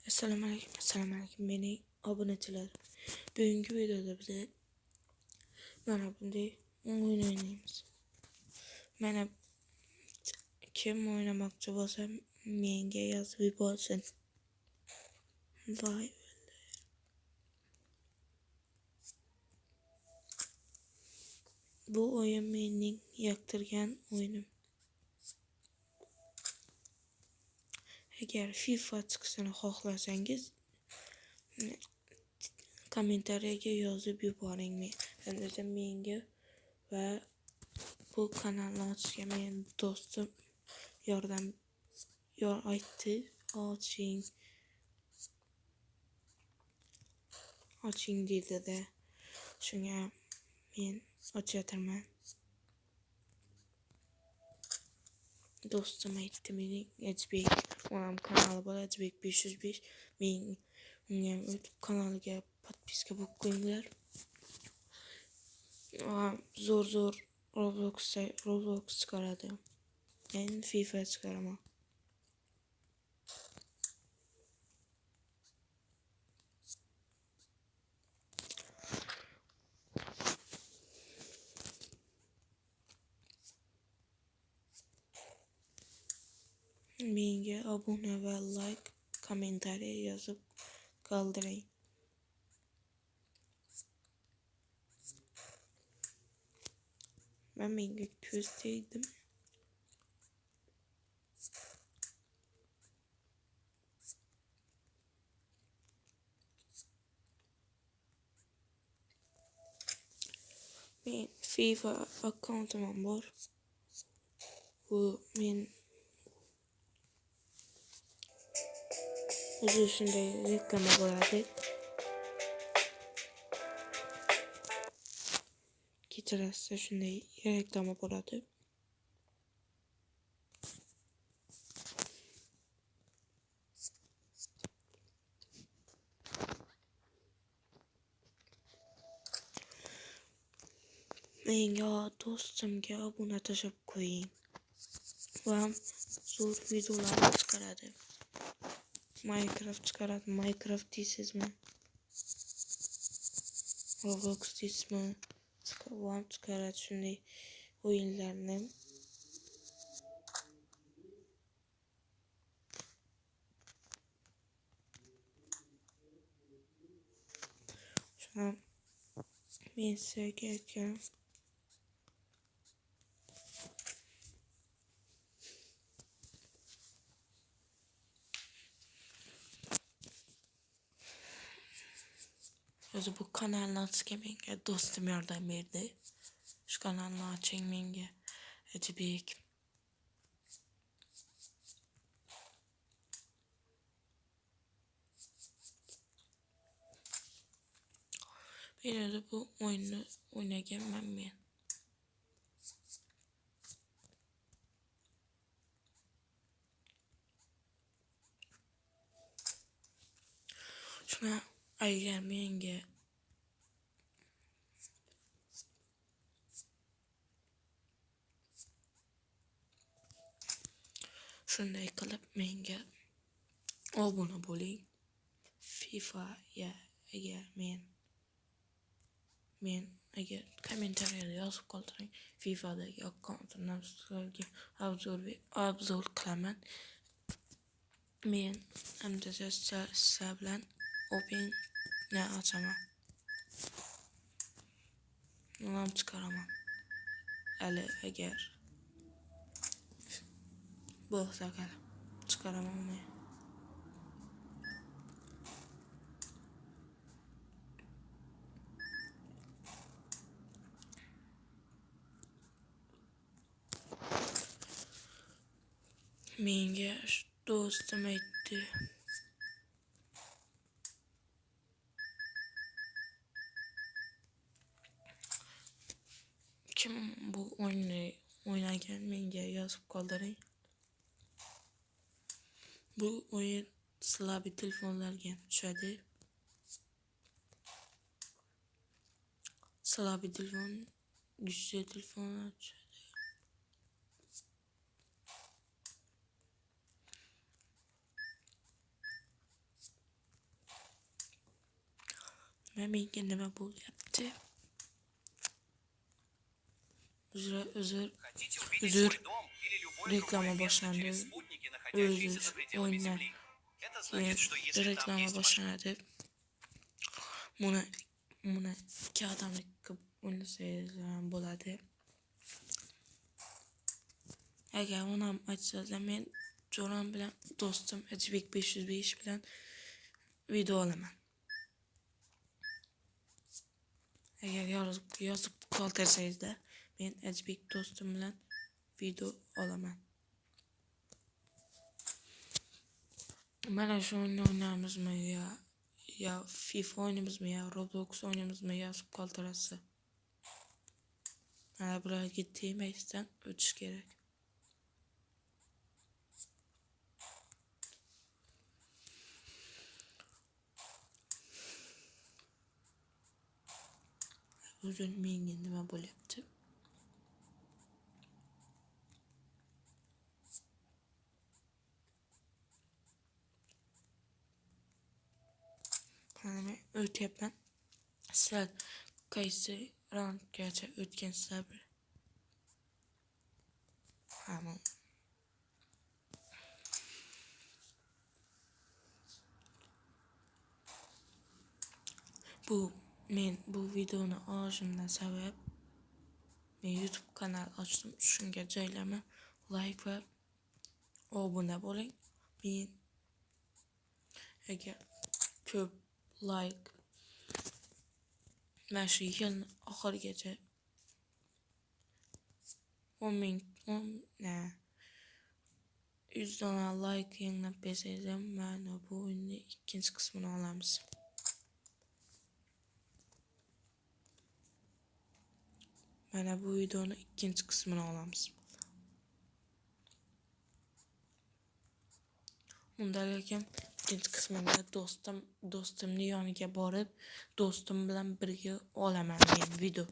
Assalomu alaykum, assalomu alaykum mening obunachilarim. Bugungi videoda biz mana bunday o'yin o'ynaymiz. Mana kim o'ynamoqchi bo'lsa menga yozib yuborsin. Voy. Bu o'yin mening yoqtirgan o'yinim. Agar FIFA chiqishini xohlasangiz kommentariyaga yozib yuboring. Men menga va bu kanalni ochishga men do'stim yordam aytdi. Oching. Oching dedi-da. Shunga men ochayotirman. Do'stim aytdi mening Ajbek, onam kanali bor Ajbek 505. Men unga o'tib kanaliga podpiska bo'lib qo'yinglar. Zo'r Roblox chiqaradi. Men FIFA chiqaraman. Menga obuna va like, kommentariya yozib qoldiring. Ben menga ko'z tegdim. Men FIFA akkauntim ham bor. Bu men o'zi shunday reklama bo'ladi. Kechirasiz, shunday reklama bo'ladi. Menga do'stimga obuna tashlab qo'ying. Va zo'r videolar chiqaradi. Minecraft chiqaradi. Minecraft deysizmi? Roblox deysizmi? Vam chiqaradi shunday o'yinlarni. Shuna men sizga aytganim o'zi bu kanalni ochishga menga do'stim yordam berdi. Shu kanalni oching menga Ajibek. Men o'zi bu o'yinni o'ynaganman men. Shuna agar menga shunday qilib menga obuna bo'ling. FIFA ya agar men agar kommentariyada yozib qoldiring, FIFAdagi akkauntimdan sizlarga obzor qilaman. Men hamda sizlar bilan open ne ochaman. Uni ham chiqaraman. Hali agar bo'lsa chiqaraman uni. Menga do'stim aytdi. Kim bu o'yinni o'ynagan menga yozib qoldiring. Bu o'yin slabi telefonlarga ham tushadi. Slabi telefon, güçlü telefonlar tushadi. Menga nima bo'lyapti? Uzr. Uzr. Reklama boshlandi. Uzr. O'yindan reklama boshlanadi. Buni ikki odamlik qilib o'ynasangiz ham bo'ladi. Agar uni ham aytsangiz, men jo'ram bilan do'stim Ajibek 505 bilan video olaman. Agar yozib qoldirsangizda, men Ajibek do'stim bilan video olaman. Mana shu o'yinni o'ynamizmi ya FIFA o'ynaymizmi ya Roblox o'ynaymizmi yozib qoldirasiz. Mana bularga tegmasdan o'tish kerak. Uzr, menga nima bo'lyapti? Mana men o'tyapman. Sizlar qaysi raundgacha o'tgansizlar? Tamam. Men bu videoni olishimdan sabab men YouTube kanal ochdim. Shunga joylama like va obuna bo'ling. Men agar ko'p like mana shu yilni oxirigacha 10 100 dona like yig'nab bersangiz ham mana bu o'yinni ikkinchi qismini olamiz. Mana bu videoni ikkinchi qismini olamiz. Unda lekin ikkinchi qismida do'stimni yoniga borib, do'stim bilan birga olaman men video.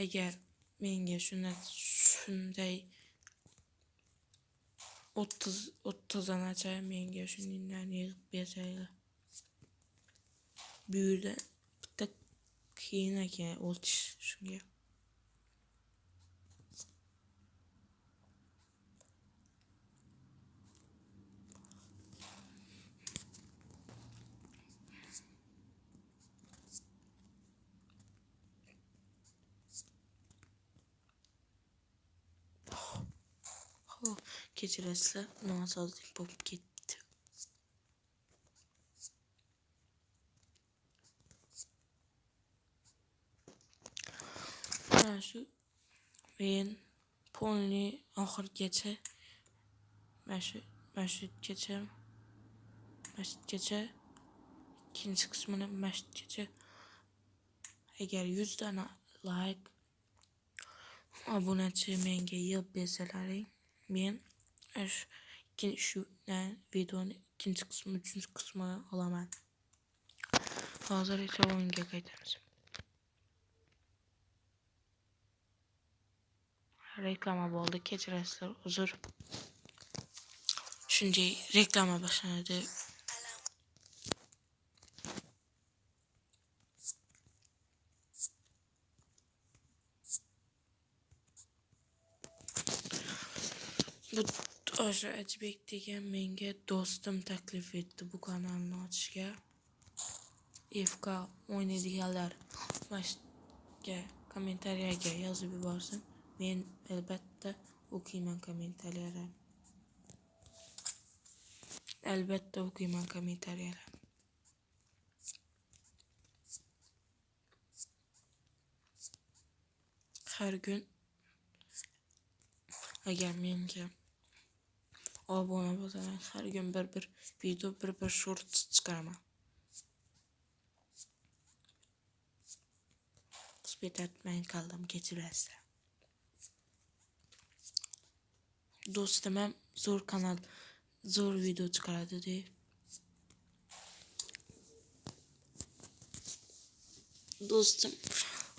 Agar menga shunday 30 donacha menga shundan yig'ib bersanglar. Bu yerda bitta qiyin ekan o'tish shunga. Kechirasizlar, nosozlik bo'lib ketdi. Mana shu men polni oxirigacha mana shu masjidgacha ikkinchi qismini masjidgacha agar 100 dona like obunachi menga yig'ib bersalaring, men shu videoni ikkinchi qismi, uchinchi qismini olaman. Hozir esa o'yinga qaytamiz. Reklama bo'ldi, kechirasizlar, uzr. Shunday reklama boshlanadi. Bu o'sha Ajibek degan menga do'stim taklif etdi bu kanalni ochishga. FK o'ynaydiganlar mashga kommentariyaga yozib yuborsin. Men albatta o'qiyman kommentariyalarni. Albatta o'qiyman kommentariyalarni. Har kun agar menga obuna bo'lsalar, har kun bir video, bir short chiqaraman. Suhbat qoldim, kechirasizlar. Do'stim ham zo'r kanal, zo'r video chiqaradi deb. Do'stim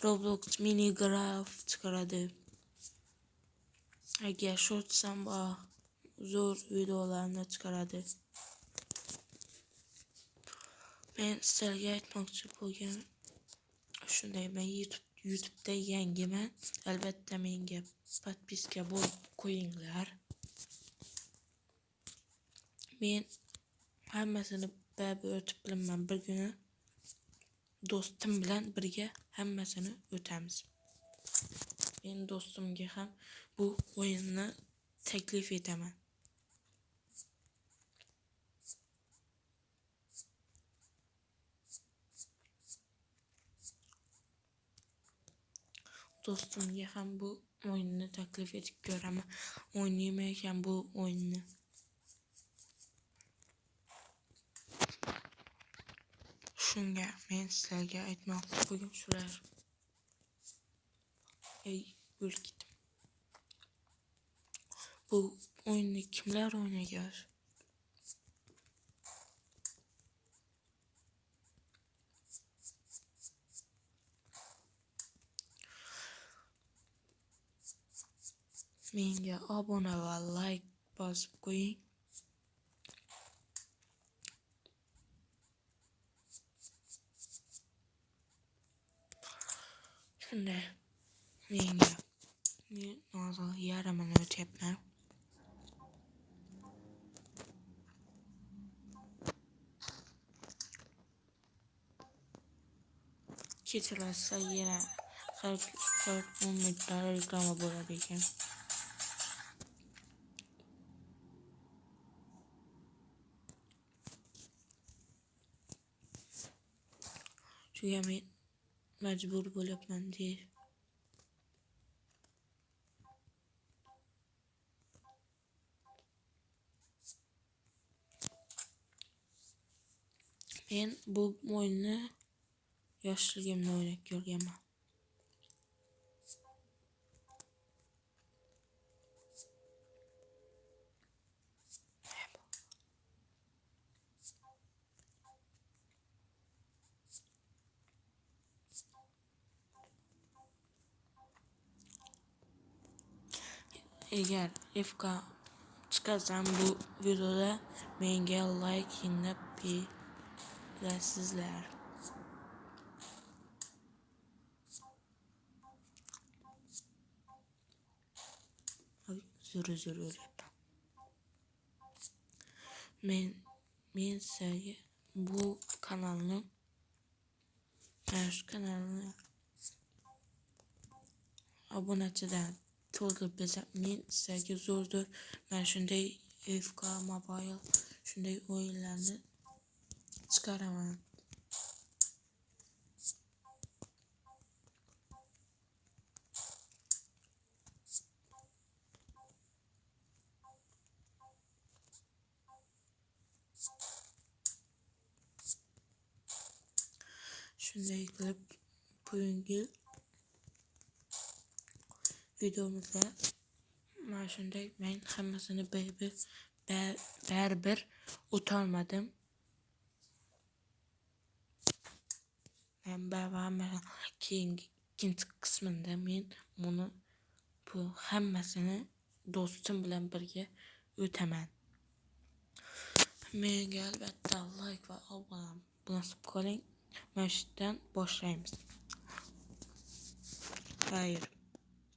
Roblox Minecraft chiqaradi. Agar shorts ham bor, zo'r videolarni chiqaradi. Men sizlarga aytmoqchi bo'lgan shunday, men YouTube'da yangiman. Albatta menga podpiska bo'lib qo'yinglar. Men hammasini baribir o'tib bilaman. Bir kuni do'stim bilan birga hammasini o'tamiz. Men do'stimga ham bu o'yinni taklif etaman. Do'stimga ham bu o'yinni taklif etib ko'raman. O'ynaymi ekan bu o'yinni? Shunga men sizlarga aytmoqchi bo'lgan shular. Ey, o'lib ketdim. Bu o'yinni kimlar o'ynagan? Menga obuna va like bosib qo'ying. Shunday menga men hozir yarmini o'tyapman. Kechirasiz, yana har 10 minutda reklama bo'ladi ekan. Shunga men majbur bo'lyapman deya. Men bu o'yinni yoshligimda o'ynab ko'rganman. Eğer FK çıkarsam bu videoda menga like yinab berasizlar. Zo'r zo'r o'lyapman. Men sizlarga bu kanalni, mana shu kanalni obunachidan to'ldirib bersam, men sizlarga zo'r mana shunday FK Mobile shunday o'yinlarni chiqaraman. Shunday qilib bugungi videomizda mana shunday men hammasini baribir o'tolmadim. Men baribir keyingi ikkinchi qismida men buni bu hammasini do'stim bilan birga o'taman. Menga albatta like va obuna bosib qo'ying. Mana shu yerdan boshlaymiz. Xayr.